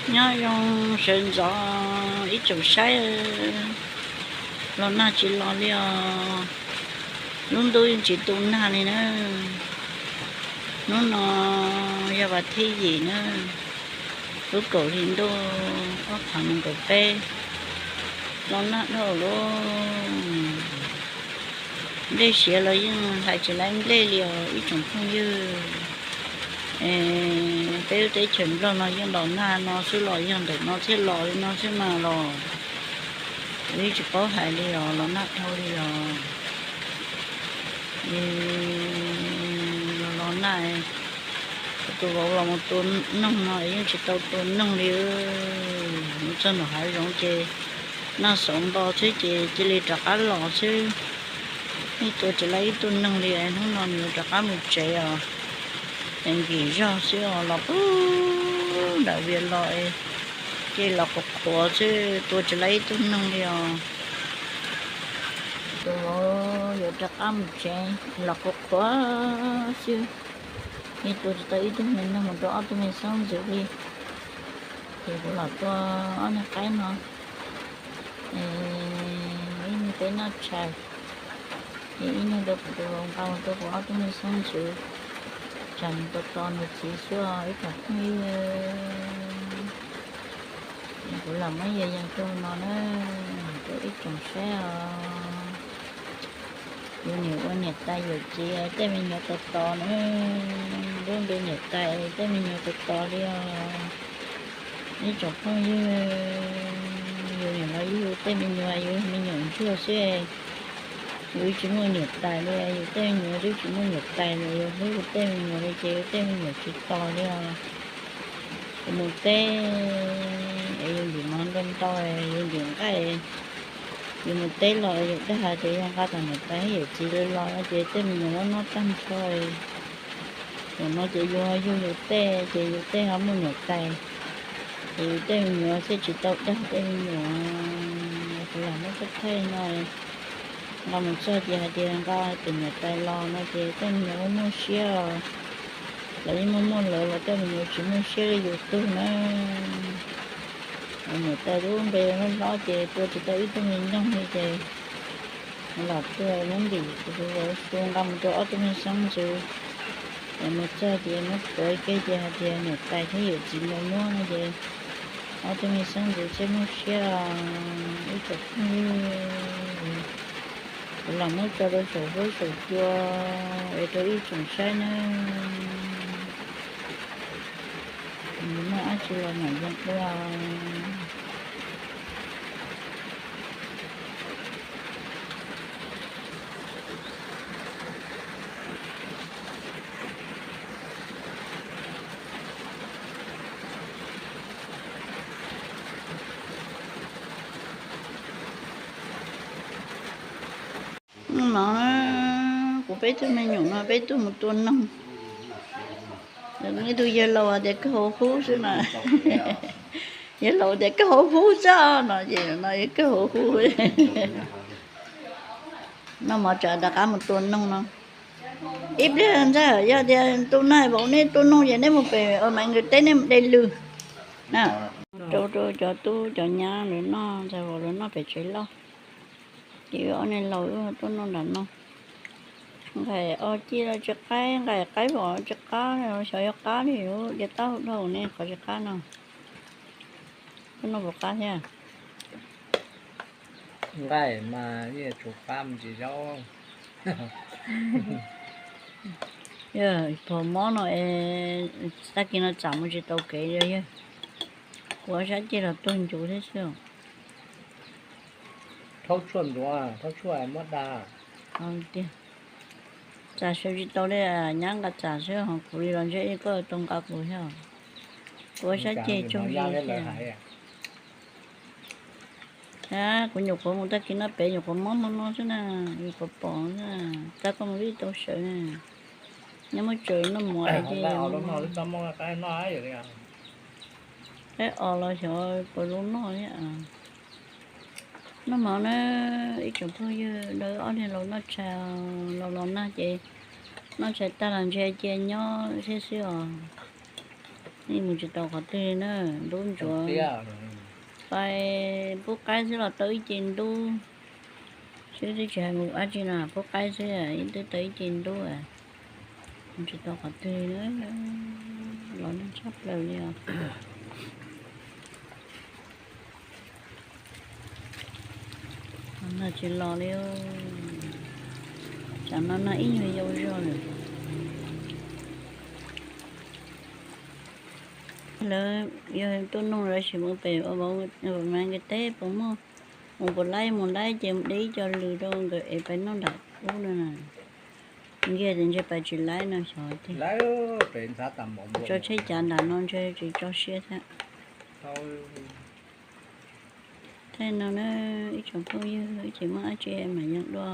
Nyob zoo sawv ntxov ib tsoom saib, los nag tsis los li os. Lub ntuj yeej tsis tu nag li na. Hnub no yog vas thib yim na, lub kaum hli ntuj ob phav nees nkaum peb. Los nag dhau lawm. Nplej siav los yeej hais tsis laib nplej li os ib tsoom phooj ywg. Peb lub teb chaws Nplog no yeej los nag no xwb los yog ntawm no thiaj los li no xwb mas los, yeej tsis paub hais li os, los nag dhau li os. Los los nag, tus vauv los mus tua noog no yeej tsis tau tua noog li. Mus txog nram hav zoov ces nag xauv npo xwb ces cia li rov qab los xwb. Yeej tua tsis laib ib tug noog li, hnub no nws rov qab mus tsev os. Es nkim zog xwb os, los puag nram Vias los, ces los qhuav qhuav xwb, tua tsis laib ib tug noog li os. Tus vauv yuav rov qab mus tsev, los qhuav qhuav xwb. Yeej tua tsis tau ib tug me noog mus rau ob tug me xeeb ntxwv li. Ces kuv los tua ob niag qaib no, ib niag peb noj tshais, ces ib niag rau kuv tus vauv nqa mus rau kuv ob tug me xeeb ntxwv, tsam nws tos tos nws txiv xwb os ib tsoom phooj ywg. Kuv lam muab yas yas rau no na, rau ib tsoom saib os. Yus niam ua niam tais yawm txiv, tej me nyuam tos tos na, lub npe niam tais tej me nyuam tos tos li os. Ib tsoom phooj ywg, yus niam los yug tej me nyuam, yus me nyuam ntsuag xwb, yus tsis muaj niam tais li, yus tej me nyuam twb tsis muaj niam tais li, yus hlub yus tej me nyuam li ces yus tej me nyuam tsis tos li os. Yus mus teb es yus ntim mov ntau ntau, yus ntim nqaij, yus mus teb los yus dag hais tias yog nqa tom niam tais thiab yawm txiv los no ces tej me nyuam muab noj tag nrho. Thaum no ces yus ho yug yus tej ces yus tej ho muaj niam tais, ces yus tej me nyuam thiaj tsis tau dag tej me nyuam. Kuv lam muab thaij thaij no, nqa mus txog ces hais tias nqa tus niam tais los no ces tej me nyuam muaj muaj siab, lawv yeej muaj muaj lawv los tej me nyuam tsis muaj siab li yus tug na. Niam tais lub npe hlob hlob ces tua tsis tau ib tug me noog li ces los tua muab ntim kuv tus vauv su nqa mus rau ob tug me xeeb ntxwv, es mus txog ces muab tuav kiag ces hais tias niam tais thiab yawm txiv mus muab no ces ob tug me xeeb ntxwv thiaj muaj siab. Ib tsoom phooj ywg, kuv lam muab tso rau saum huab saum cua es rau ib tsoom saib na. Nws muaj dab tsi los mam yees ua. No, kuv peb tug me nyuam no peb tuaj mus tua noog. Ib tug yawg laus hais tias kawg hauv hub xwb na. Yawg laus tias kawg hauv hub xwb no ces no yog kawg hauv hub. Noj mov tsam rov qab mus tua noog no. Ib pliag ntxhais yog tias tus nais vauv nej tua noog ces nej mus pem ua Maiv Nkws teb nej mus de lws na. Rau rau cov tub cov nyab lawv noj, ntxhais vauv lawv noj pem tsev loj. Ces wb ob niag laus wb tuaj noj nram no. Nqaim os ci los tsis qab, nqaim qaib vos tsis qab, xyov yog qab li, ua cas taub hau dhau ne, qhov tsis qab no. Koj noj puas qab thiab? Nqaim mas yeej tsum qab mus tsis zaub. Yog phom mob no es tag kis no tsam mus tsis tau kev li yog. Kuv ob sab ceg los tuag ncuv thiab xwb. Thaub tshuaj ntxuav, thaub tshuaj muab da. Tiag, tsam sawv tsis tau li, nyab nqa tsam xwb ho kuv li los ntshe koj tau nqa kuv thiab. Kuv ob sab ceg tsaug zog thiab. Kuv nyuam qhuav mus tag kis no pem nyuam qhuav mob hmo no xwb na, nyuam qhuav pom xwb na, tab koj mus vij tau sawv na. Nyob muab tsaws noj mov es ces qaib os los xyov puas zoo noj thiab. Noj mov na, ib tsoom phooj ywg, rau ob niag laus noj tshais, laus los nag ces noj tshais tag los ntshe cia nyob thiab xwb os. Nej mus tsis tau qhov twg li na, ntub ntsuav. Pais pub qaib xwb los tau ib ce ntub. Xwb twb tsis hais mus dab tsi no, pub qaib xwb twb tau ib ce ntub. Mus tsis tau qhov twg li na, los neeg tshaj plaws li os. Los tsis los li. Tsam no no ib nyuag yau zog lawm. Lawv yog tuaj nug lawv sim mus pem ua ma nka teb puas muaj, mus puas laib, mus laib ces de ib co lws rau nkawd es pais noj nram ub no na. Nkiag tias ntshe pais tsis laib no xyov tiag. Tso tsheb cav nram no ntshe tsis tso siab thiab. Tej no na, ib tsoom phooj ywg, ib ces muaj dab tsi mas yeej dua.